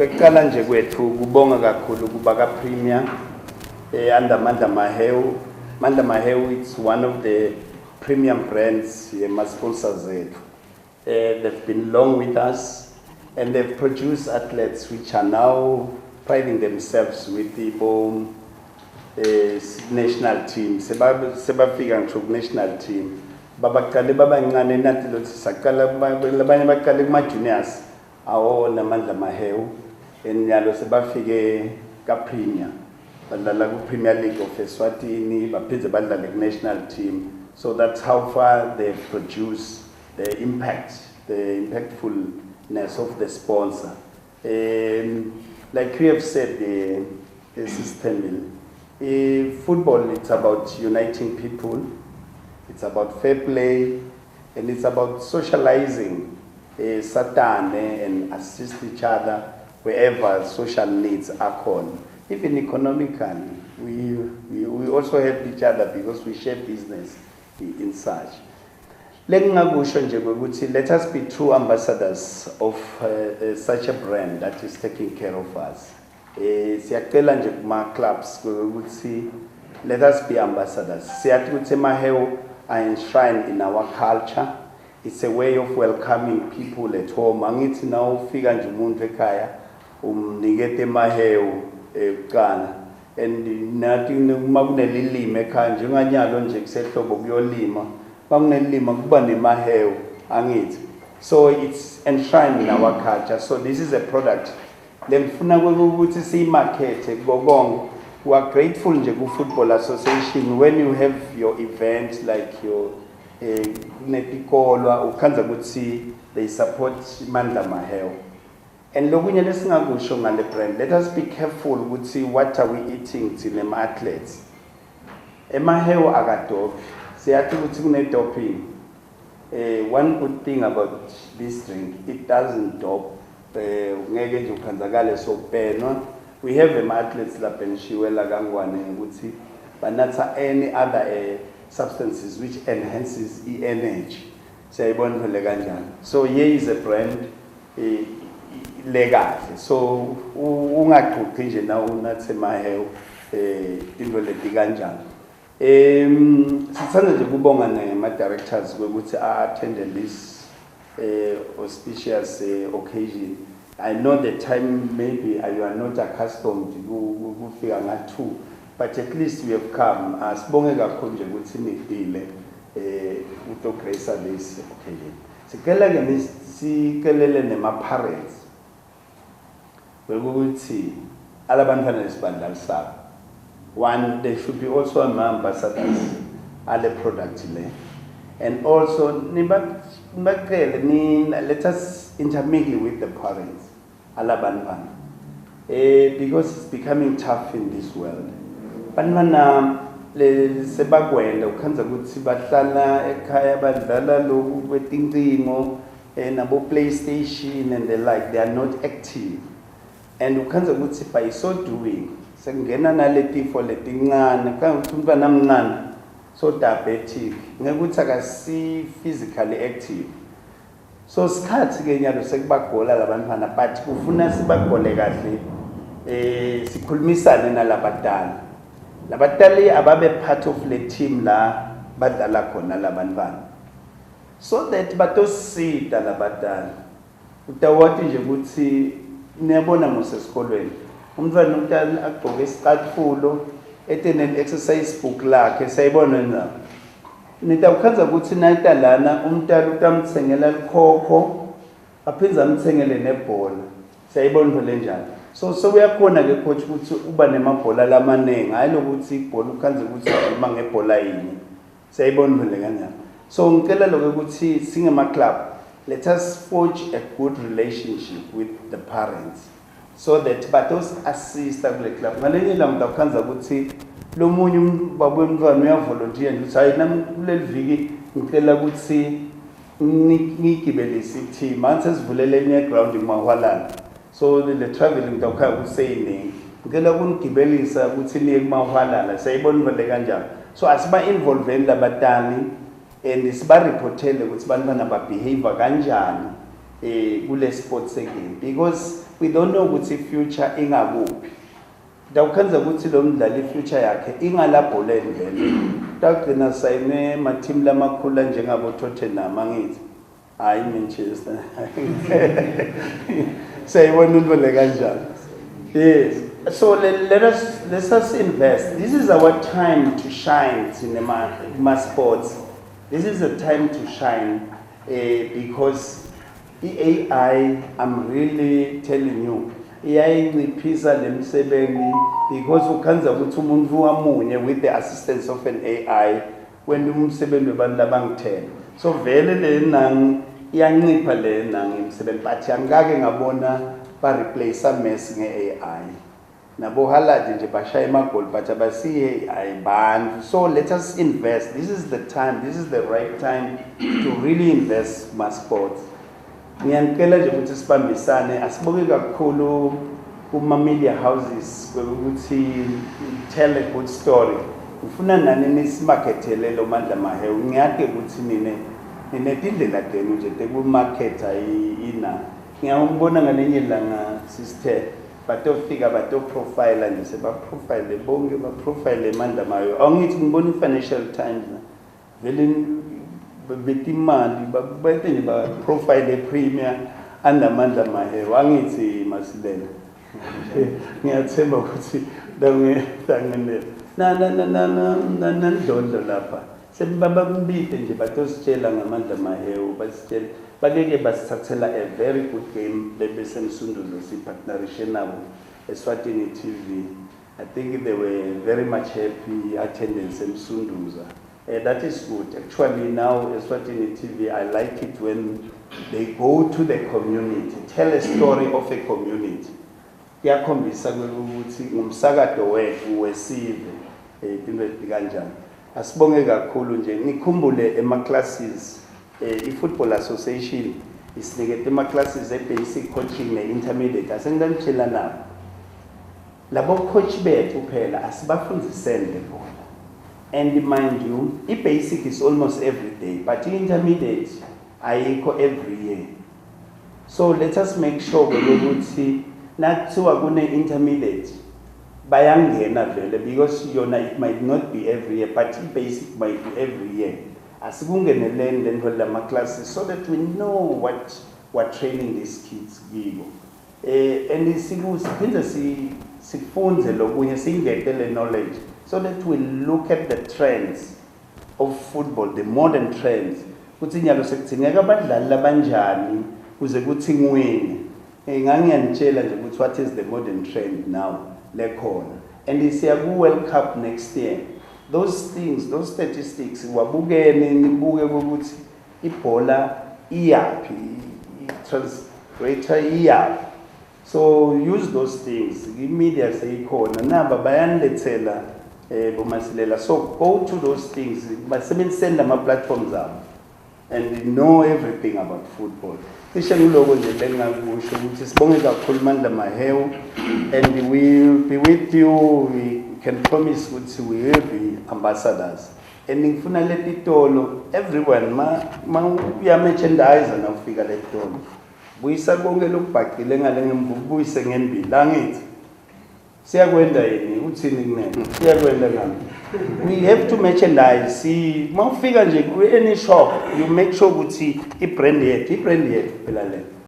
Kwekuqala nje kwethu kubonga kakhulu kuba ka Premier under Mandla Mahewu. Mandla Mahewu, it's one of the premium brands yema sponsors zethu. They've been long with us and they've produced athletes which are now priding themselves with the bo national team. Sebafika ngisho ku national team. Babaqale babancane, nathi lothi saqala, labanye baqale kuma juniors awona Mandla Mahewu, enyalo sebafike ka Premier, badlala ku Premier League of Eswatini, baphindze badlale ku national team. So that's how far they've produced, the impact, the impactfulness of the sponsor. Like we have said, the system, football, it's about uniting people, it's about fair play, and it's about socializing, satane and assist each other wherever social needs are called. Even economically, we also help each other because we share business in such. Lengingakusho nje ukuthi let us be true ambassadors of such a brand that is taking care of us. Siyacela nje kuma clubs ukuthi let us be ambassadors. Siyathi ukuthi emahewu are enshrined in our culture. It's a way of welcoming people at home. Angithi na ufika nje umuntu ekhaya, umnikete emahewu ekuqala, and nathi uma kunelilimi ekhaya, njenganyalo nje kusehlobo kuyolima, makunelilima kuba nemahewu, angithi? So it's enshrined in our culture. So this is a product lengifuna ukuthi siyimarkete kubo bonke. We are grateful nje ku-Football Association. When you have your events like your kunetikolwa, ukhandza ukuthi they support Mandla Mahewu. And lokunye lesingakusho ngale brand, let us be careful ukuthi what are we eating thina ema-athletes. Emahewu akadopi. Siyathi ukuthi kune-doping. One good thing about this drink, it doesn't dope. Ngeke nje ukhanzakale sokupenwa. We have ama-athletes laphenishiwe la kaNgwane ukuthi banatha any other substances which enhances i-energy. Siyayibona vele kanjani. So here is a brand le kahle, so ungaxoxi nje na unathe mahewu into leti kanjani. Sithanda nje kubonga nema directors ukuthi attend this auspicious occasion. I know the time, maybe you are not accustomed kufika nga 2, but at least we have come. Asibonge kakhulu nje ukuthi nidile uto grace this occasion. Sicela ke sikelele nema parents ukuthi alabantwana lesibadlalisako, one, they should be also ama-ambassadors ale product le, and also nibacele ni let us intermingle with the parents alabantwana, because it's becoming tough in this world. Bantwana le sebakwenda, ukhandza ukuthi bahlala ekhaya, badlala lokhu kwetincingo nabo PlayStation and the like. They are not active, and ukhandza ukuthi by so doing sekungena naletifo letincane, kufana ukuthi umntwana mncane so diabetic ngekuthi akasi physically active. So sikhathi ke nyalo sekubagola labantwana, but kufuna sibagole kahle, sikhulumisane nalabadala. Labadala ababe part of le team la badlala khona labantwana so that batosida labadala. Utawati nje ukuthi niyabona mose esikolweni umntwana umntana agqoke isicathulo ete ne-exercise book lakhe. Siyayibona na? Nitawukhandza ukuthi nayita lana umntana utamtsengela likhokho, aphindze amtsengele nebhola. Siyayibona into lenjalo. So sekuyakhona ke, coach, ukuthi uba nemabhola lamaningi, hayi lokuthi ibhola ukhandze ukuthi ujima ngebhola yinye. Siyayibona into le kanjalo. So ngicela lokho ukuthi singema club, let us forge a good relationship with the parents so that batos assista kule club. Ngalenye ilanga utawukhandza ukuthi lo munye baba wemntwana uyavolunteer nje ukuthi, "Hayi, nami kuleli viki ngicela ukuthi ngigibelise i-team." Angithi sesivulele enye ground kumahwalala, so le traveling ngitawukhaya ukuthi seyiningi, ngicela ukunigibelisa ukuthi niye kumahwalala. Siyayibona vele kanjalo. So asiba-involveni labatali and siba-reportele ukuthi bantwana babehave kanjani kule sport segame because We don't know ukuthi i-future ingakuphi. Ndawukhenza ukuthi lo mdlali i-future yakhe ingalabholeni vele. Utawugcina sayine ma-team lamakhulu anjengabo Tottenham, angithi? Hayi, Manchester. Siyayibona into le kanjalo. Yes. So let us invest. This is our time to shine in ma sports. This is the time to shine because i-AI, I'm really telling you, iyayinciphisa lemsebenzi because ukhanza ukuthi umuntu wamunye with the assistance of an AI wenta umsebenzi webantu labangithela. So vele le nang iyancipha le nang imisebenzi, but angikake ngabona ba replace Messi nge-AI. Nabo Haaland nje bashaya emagoli, but abasiye ayibantu. So let us invest. This is the time, this is the right time to really invest ma sports. Ngiyanicela nje ukuthi sibambisane, asibuke kakhulu kuma media houses ukuthi tell a good story. Ngifuna nani nisimarketele lo Mandla Mahewu. Ngiyade ukuthi nine ninetindlela tenu nje tekumarketha ina. Ngiyawubona ngalenye ilanga, sister, batofika batoprofile nje, sebaprofile bonke, baprofile Mandla Mahewu. Awungithi ngibona i-Financial Times vele betimali bete nje baprofile premier andamandla Mahewu, angithi Masilela? Ngiyathemba ukuthi dangenela na na na na na na nandlondlo lapha sebabambide nje batositshela ngamandla Mahewu, basitshela bakeke basithathela a very good game lebesemsunduzo sipartnerishe nabo eSwatini TV. I think they were very much happy, attendance eMsunduza. That is good. Actually, now Eswatini TV, I like it when they go to the community, tell a story of a community. Kuyakhombisa ukuthi ngumsakato wethu wesive, into kanjani. Asibonge kakhulu nje, nikhumbule ema classes, i-Football Association isinikete ema classes e-basic coaching ne-intermediate. Asengitanitshela nabo labo coach bethu phela, asibafundziseni le bhola. And mind you, i-basic is almost every day, but i-intermediate ayikho every year. So let us make sure ukuthi nakuthiwa kune-intermediate bayangena vele, because yona it might not be every year, but i-basic might be every year. Asikungeneleni le nto lama-classes so that we know what we're training these kids kibo, and siphinde sifunze lokunye, singete le knowledge so that we look at the trends of football, the modern trends, kuthi nyalo sekudzingeka abadlali labanjani kuze kuthi ngiwine. Ngangiyanitshela nje ukuthi what is the modern trend now lekhona, and siya ku-World Cup next year. Those things, those statistics, wabukene, nibuke ukuthi ibhola iyaphi, i-translator iyaphi. So use those things. I-media seyikhona, naba bayanilethela boMasilela. So go to those things, basebenziseni lama-platforms abo and know everything about football. Cishe ngiloko nje lengingakusho ukuthi sibonge kakhulu Mandla Mahewu, and we will be with you. We can promise ukuthi we will be ambassadors, and ngifuna leti tolo, everyone ma uya merchandise na ufika letitolo, buyisa konke lokubhaqile ngale ngemva, ubuyise ngembili, angithi? Siyakwenda yini? Uthini kunene? Siyakwenda ngami. We have to merchandise. Si mawufika nje ku any shop, you make sure ukuthi i-brand yethu, i-brand yethu phela le.